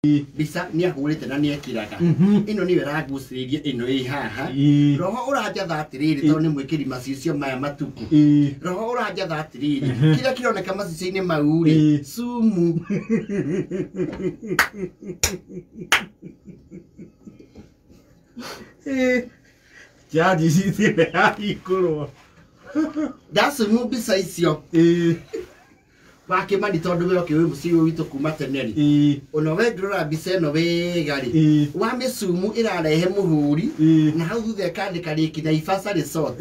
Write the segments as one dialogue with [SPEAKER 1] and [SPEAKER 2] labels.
[SPEAKER 1] Mbica nĩ ahũrĩte na nĩ ekĩraga. Ĩno nĩyo ĩragucĩrĩria ĩno ĩ haha. Roho ũranjatha atĩrĩrĩ, tondũ nĩ mwĩkĩri macicio maya matukũ. Roho ũranjatha atĩrĩrĩ, kĩrĩa kĩroneka macicio-inĩ mau rĩ, sumu.
[SPEAKER 2] Jaji citirĩ hahingũrwo.
[SPEAKER 1] Ndacumu mbica icio. Wakĩmani tondũ we ũkĩũĩ mũciĩ ũyũ witũ kuma tene rĩ. Ona we ngĩrora mbica ĩno wega rĩ, wa mĩcumu ĩrarehe mũhũri na hau thutha ĩkandĩka Lake Naivasha Resort.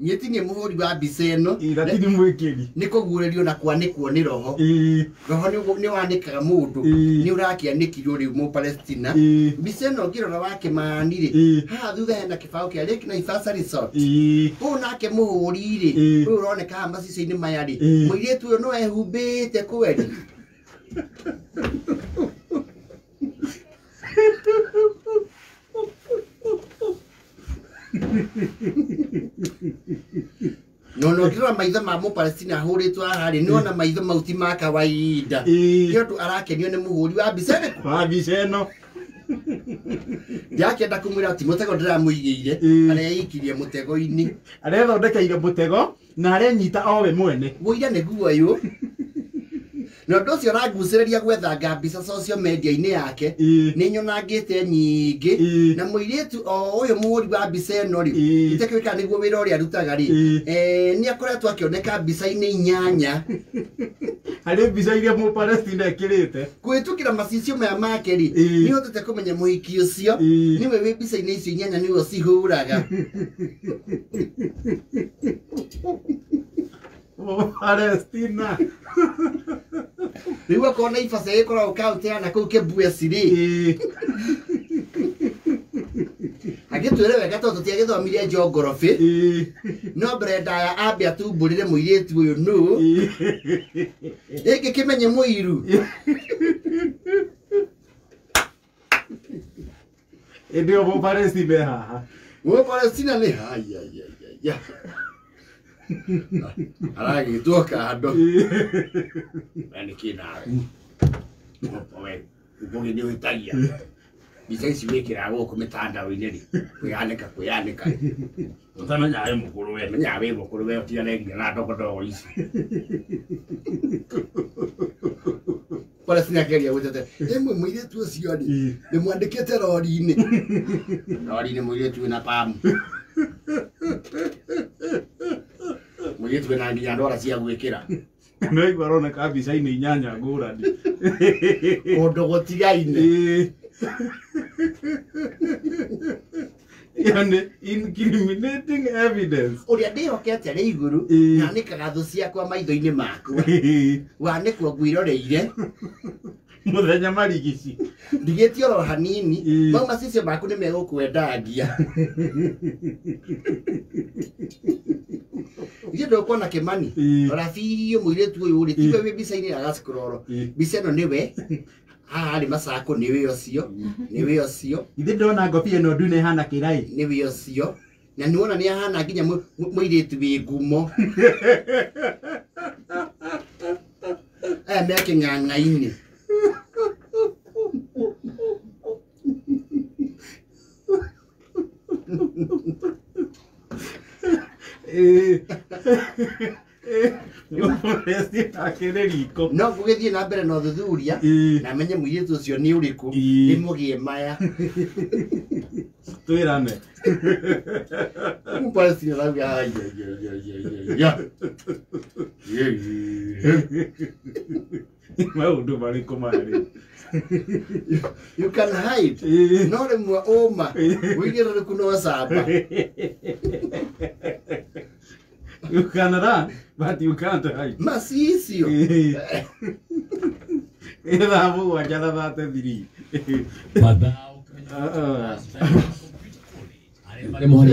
[SPEAKER 1] Niĩ ti niĩ mũhũri wa mbica ĩno.
[SPEAKER 2] Na ti nĩ mwĩkĩri.
[SPEAKER 1] Nĩ kũguũrĩrio na kwanĩkwo nĩ roho. Roho nĩ wanĩkaga mũndũ. Nĩ ũrakĩanĩkirwo rĩu Mũpalestina. Mbica ĩno ngĩrora wa Kĩmani rĩ, haha thutha hena kĩbaũ kĩa Lake Naivasha Resort. Ũyũ nake mũhũri rĩ, ũyũ ũroneka haha macicio-inĩ maya rĩ, mũirĩtu ũyũ no ehumbĩte kweri. No no ngĩrora maitho ma Mũpalestina ahũrĩtwo haha rĩ, nĩwona maitho mau ti ma kawaida. Nĩ ũndũ arakenio nĩ mũhũri wa mbica ĩrĩkũ?
[SPEAKER 2] Wa mbica ĩno.
[SPEAKER 1] Ndĩrakĩenda kũmwĩra ti mũtego ndĩramũigĩire, areikirie mũtego-inĩ.
[SPEAKER 2] Arethondekeire mũtego na arenyita o we mwene.
[SPEAKER 1] Wũira nĩguo ũyũ. Na ũndũ ũcio ũrangucĩrĩria gwethanga mbica social media-inĩ yake. Nĩ nyonangĩte nyingĩ. Na mũirĩtu o ũyũ mũhũri wa mbica ĩno rĩ, itakĩũĩ kana nĩguo wĩra ũrĩa arutaga rĩ, nĩ akoretwo akĩoneka mbica-inĩ 8.
[SPEAKER 2] Harĩ mbica iria Mũpalestina ekĩrĩte.
[SPEAKER 1] Kũhĩtũkĩra macicio maya make rĩ, nĩ hotete kũmenya mũhiki ũcio nĩwe wĩ mbica-inĩ icio 8 nĩwe ũcihũraga.
[SPEAKER 2] Mũpalestina.
[SPEAKER 1] Rĩu okorwo Naivasha ĩkoragwo kaũntĩ ya nakũu Kĩbuesi rĩ, agĩtwĩre wega tondũ tũtiagĩthomire geography, no mbere ndaya ambe atumbũrĩre mũirĩtu ũyũ nũ, ĩngĩ kĩmenye mũiru.
[SPEAKER 2] Ĩndĩ o Mũpalestina e haha.
[SPEAKER 1] Mũpalestina nĩ haiya. Aragĩtwo kando. We nĩ kĩ nawe? We ũkũgĩ nĩ ũhĩtagia. Mbica ici wĩkĩraga gũkũ mĩtandao-inĩ rĩ, kwĩyanĩka kwĩyanĩka.
[SPEAKER 3] Ũtamenya wĩ mũkũrũ we.
[SPEAKER 1] Menya wĩ mũkũrũ we ũtigane nginya na ndogondogo ici. Palestina akĩgeria gwĩtete, ĩmwe mũirĩtu ũcio rĩ, ndĩmwandĩkĩte rori-inĩ. Rori-inĩ mũirĩtu wĩna pamu. Mũirĩtu wĩna nginya ndwara cia gwĩkĩra.
[SPEAKER 2] No igua aroneka mbica-inĩ 8 ngũrani.
[SPEAKER 1] Kũndũ gũtigaine.
[SPEAKER 2] Ĩyo nĩ incriminating evidence.
[SPEAKER 1] Ũrĩa ndĩhokete arĩ igũrũ, nanĩkaga thũ ciakwa maitho-inĩ makwa. Wanĩkwo ngwĩroreire.
[SPEAKER 2] Mũthenya marigici.
[SPEAKER 1] Ndigĩtie oro hanini, mau macicio maku nĩ megũkwendangia. Ithuĩ ndũkuona Kĩmani, rora biũ mũirĩtu ũyũ rĩ, tiwe wĩ mbica-inĩ ya gacikũroro. Mbica ĩno nĩwe, haha harĩ macako nĩwe ũcio, nĩwe ũcio.
[SPEAKER 2] Ithuĩ ndĩrona ngobia ĩno ndune ĩhana kĩraĩ.
[SPEAKER 1] Nĩwe ũcio. Na nĩwona nĩ ahana nginya mũirĩtu wĩ ngumo. Aya me kĩng'ang'a-inĩ.
[SPEAKER 2] Akĩrĩ riko.
[SPEAKER 1] No ngũgĩthiĩ na mbere na ũthuthuria na menye mũirĩtu ũcio nĩ ũrĩkũ, ndĩmũgĩe maya.
[SPEAKER 2] Twĩrane.
[SPEAKER 1] Mũpalestina arauga, ai, ai, ai, ai, ai, ai, ai.
[SPEAKER 2] Maũndũ marĩkũ maya rĩu?
[SPEAKER 1] You can hide. No rĩmwe ũma, ũigĩrĩrĩku no camba.
[SPEAKER 2] You can run, but you can't hide.
[SPEAKER 1] Macicio.
[SPEAKER 2] Thaa 7 na 33.
[SPEAKER 4] Mathaa.
[SPEAKER 2] Ah, ah.
[SPEAKER 4] Arĩa marĩ mũhari